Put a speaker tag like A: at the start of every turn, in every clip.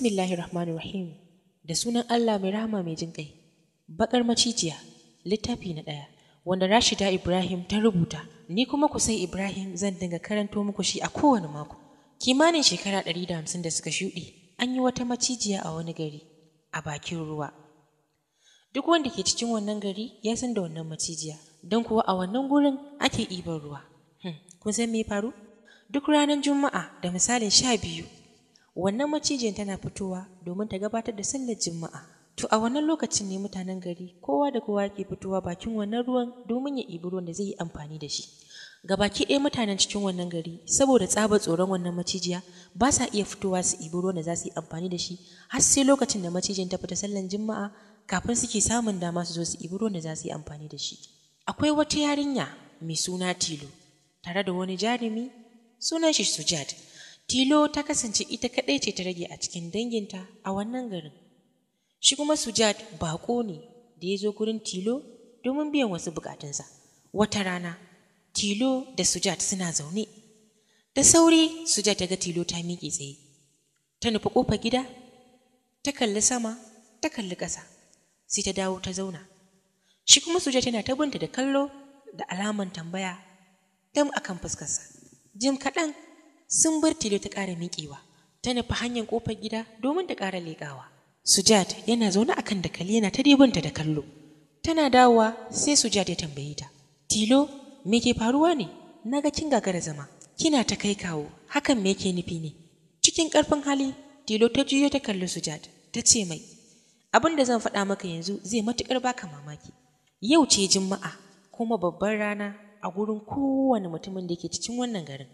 A: Bismillahir Rahmanir Rahim. Da sunan Allah mai rahama mai jin ƙai. Baƙar macijiya, littafi na ɗaya, wanda Rashida Ibrahim ta rubuta, ni kuma Kusai Ibrahim zan dinga karanto muku shi a kowane mako. Kimanin shekara 150 da suka shuɗe, an yi wata macijiya a wani gari, a bakin ruwa. Duk wanda ke cikin wannan gari ya san da wannan macijiya, don kuwa a wannan gurin ake ɗiban ruwa. Kun san me ya faru? Duk ranar Juma'a da misalin 12, wannan macijiyar tana fitowa domin ta gabatar da sallar Juma'a. To a wannan lokacin ne mutanen gari kowa da kowa ke fitowa bakin wannan ruwan domin ya ɗibi ruwan da zai yi amfani da shi. Gabaki ɗaya mutanen cikin wannan gari saboda tsabar tsoron wannan macijiya ba sa iya fitowa su ɗibi ruwan da za su yi amfani da shi har sai lokacin da macijiyar ta fita sallar Juma'a kafin suke samun dama su zo su ɗibi ruwan da za su yi amfani da shi. Akwai wata yarinya mai suna Tilo tare da wani jarumi sunan shi Sujad. Tilo ta kasance ita kaɗai ce ta rage a cikin danginta a wannan garin. Shi kuma Sujad baƙo ne da ya zo gurin Tilo domin biyan wasu buƙatunsa. Wata rana, Tilo da Sujad suna zaune. Da sauri Sujad ta ga Tilo ta miƙe tsaye. Ta nufi ƙofar gida, ta kalli sama, ta kalli ƙasa, sai ta dawo ta zauna. Shi kuma Sujad yana ta binta da kallo da alaman tambaya dam akan fuskarsa. Jim kaɗan sun bar Tilo ta ƙara miƙewa, ta nufi hanyar ƙofar gida domin ta ƙara leƙawa. Sujad yana zaune a kan dakali yana ta dibinta da kallo. Tana dawowa sai Sujad ya tambaye ta, Tilo, me ke faruwa ne? Na ga kin gagara zama, kina ta kai kawo, hakan me ke nufi ne? Cikin ƙarfin hali, Tilo ta juyo ta kalli Sujad, ta ce mai, abin da zan faɗa maka yanzu zai matuƙar baka mamaki. Yau ce Juma'a, kuma babbar rana a gurin kowane mutumin da ke cikin wannan garin.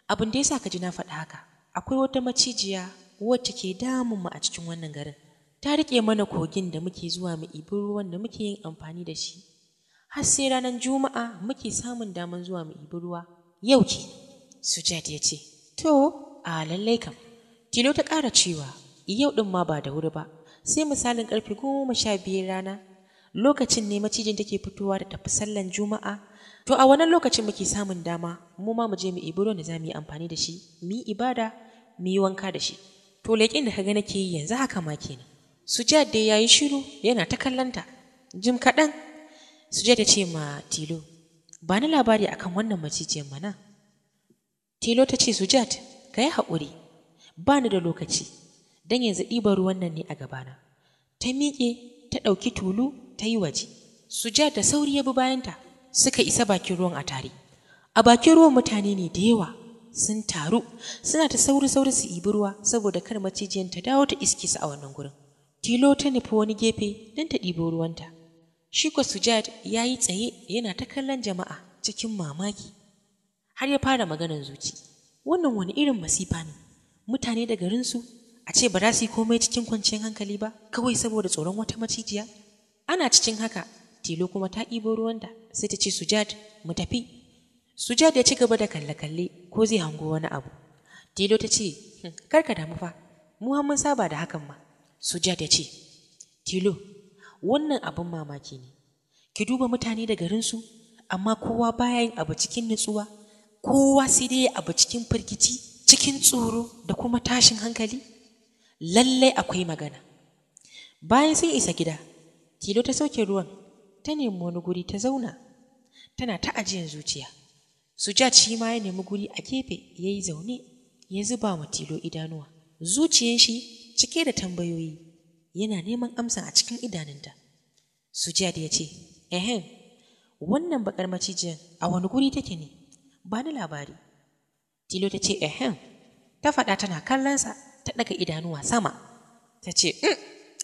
A: Abin da ya sa ka ji na faɗa haka, akwai wata macijiya wacce ke damun mu a cikin wannan garin. Ta riƙe mana kogin da muke zuwa mu ibi ruwan da muke yin amfani da shi. Har sai ranar Juma'a muke samun daman zuwa mu ibi ruwa. Yau ke, Sujad ya ce, to, a lallai kam. Tilo ta ƙara cewa, yau ɗin ma ba da wuri ba, sai misalin ƙarfe 12 rana, lokacin ne macijin take fitowa da tafi sallan Juma'a. To a wannan lokacin muke samun dama, mu ma mu je mu ibi ruwan da za mu yi amfani da shi, mu yi ibada, mu yi wanka da shi. To leƙen da ka ga nake yi yanzu haka ma kenan. Sujad dai ya yi shiru yana ta kallonta. Jim kaɗan, Sujad ya ce ma Tilo, ba ni labari akan wannan macijiyar mana. Tilo ta ce, Sujad, ka yi haƙuri, ba ni da lokaci, don yanzu ɗiban ruwan nan ne a gabana. Ta miƙe, ta ɗauki tulu, ta yi waje. Sujad da sauri ya bi bayanta, suka isa bakin ruwan a tare. A bakin ruwan mutane ne da yawa sun taru, suna ta sauri-sauri su ibi ruwa saboda kar macijiyar ta dawo ta iske su a wannan gurin. Tilo ta nufi wani gefe don ta ɗibo ruwanta. Shi ko Sujad ya yi tsaye yana ta kallon jama'a cikin mamaki. Har ya fara maganar zuci. Wannan wani irin masifa ne? Mutane da garinsu a ce ba za su yi komai cikin kwanciyar hankali ba kawai saboda tsoron wata macijiya? Ana cikin haka, Tilo kuma ta ɗibo ruwanta sai ta ce Sujad mu tafi. Sujad ya ci gaba da kalle-kalle ko zai hango wani abu. Tilo ta ce, kar ka damu fa, mu har mun saba da hakan ma. Sujad ya ce, Tilo, wannan abin mamaki ne, ki duba mutane da garinsu, amma kowa baya yin abu cikin nutsuwa, kowa sai dai abu cikin firgici, cikin tsoro da kuma tashin hankali. Lallai akwai magana. Bayan sun isa gida, Tilo ta sauke ruwan, ta nemi wani guri ta zauna, tana ta ajiyan zuciya. Sujad shi ma ya nemi guri a gefe ya yi zaune, ya zuba wa Tilo idanuwa. Zuciyan shi cike da tambayoyi, yana neman amsa a cikin idanunta. Sujad ya ce, ehem, wannan bakar macijiyar a wani guri take ne? Ba ni labari. Tilo ta ce, ehem, ta faɗa tana kallonsa, ta ɗaga idanuwa sama. Ta ce,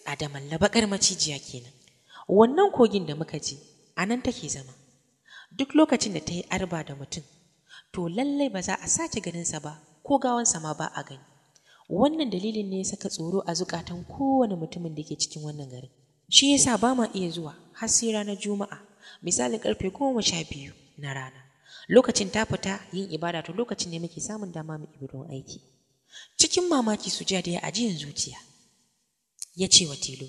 A: Adamalla bakar macijiya kenan. Wannan kogin da muka je, a nan take zama. Duk lokacin da ta yi arba da mutum, to lallai ba za a sake ganinsa ba, ko gawansa ma ba a gani. Wannan dalilin ne ya saka tsoro a zukatan kowane mutumin da ke cikin wannan garin. Shi yasa ba ma iya zuwa har sai ranar Juma'a, misalin ƙarfe 12 na rana. Lokacin ta fita yin ibada to lokacin ne muke samun dama mu ibi ruwan aiki. Cikin mamaki Sujad ya ajiyan zuciya. Ya ce wa Tilo,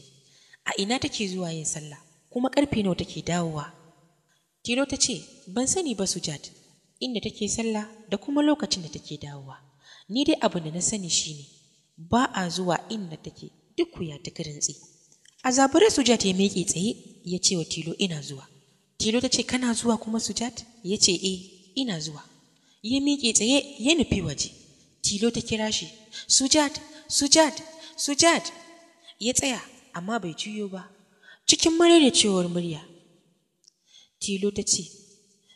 A: a ina take zuwa yin sallah kuma ƙarfe nawa take dawowa? Tilo ta ce, ban sani ba Sujad, inda take sallah da kuma lokacin da take dawowa. Ni dai abin da na sani shine Ba a zuwa inda take duk wuya ta rintsi. A zabure Sujat ya miƙe tsaye ya ce wa Tilo ina zuwa. Tilo ta ce kana zuwa kuma Sujat? Ya ce eh ina zuwa. Ya miƙe tsaye ya nufi waje. Tilo ta kira shi Sujat, Sujat, Sujat. Ya tsaya amma bai juyo ba. Cikin cewar murya. Tilo ta ce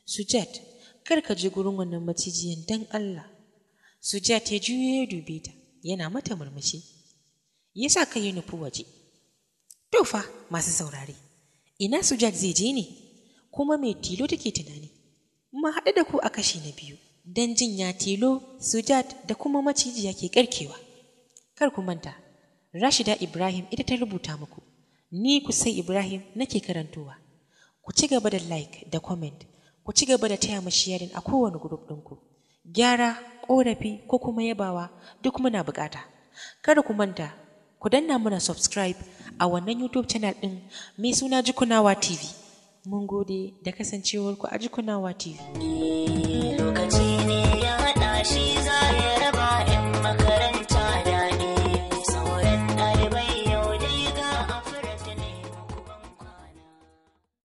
A: Sujat, kar ka je gurin wannan macijiyan dan Allah. Sujat ya juyo ya dube ta, yana mata murmushi. Ya sa kai ya nufi waje. To fa masu saurare, ina Sujat zai je ne? Kuma me Tilo take tunani? Mu haɗu da ku a kashi na biyu, don jin ya Tilo, Sujat da kuma macijiya ke karkewa. Kar ku manta, Rashida Ibrahim ita ta rubuta muku. Ni Kusai Ibrahim nake karantowa. Ku ci gaba da like da comment. Ku ci gaba da taya mu sharing a kowane group ɗinku. Gyara, ƙorafi ko kuma yabawa duk muna buƙata. Kada ku manta, ku danna muna subscribe a wannan YouTube channel ɗin mai suna Jikunawa TV. Mun gode da kasancewarku a Jikunawa TV.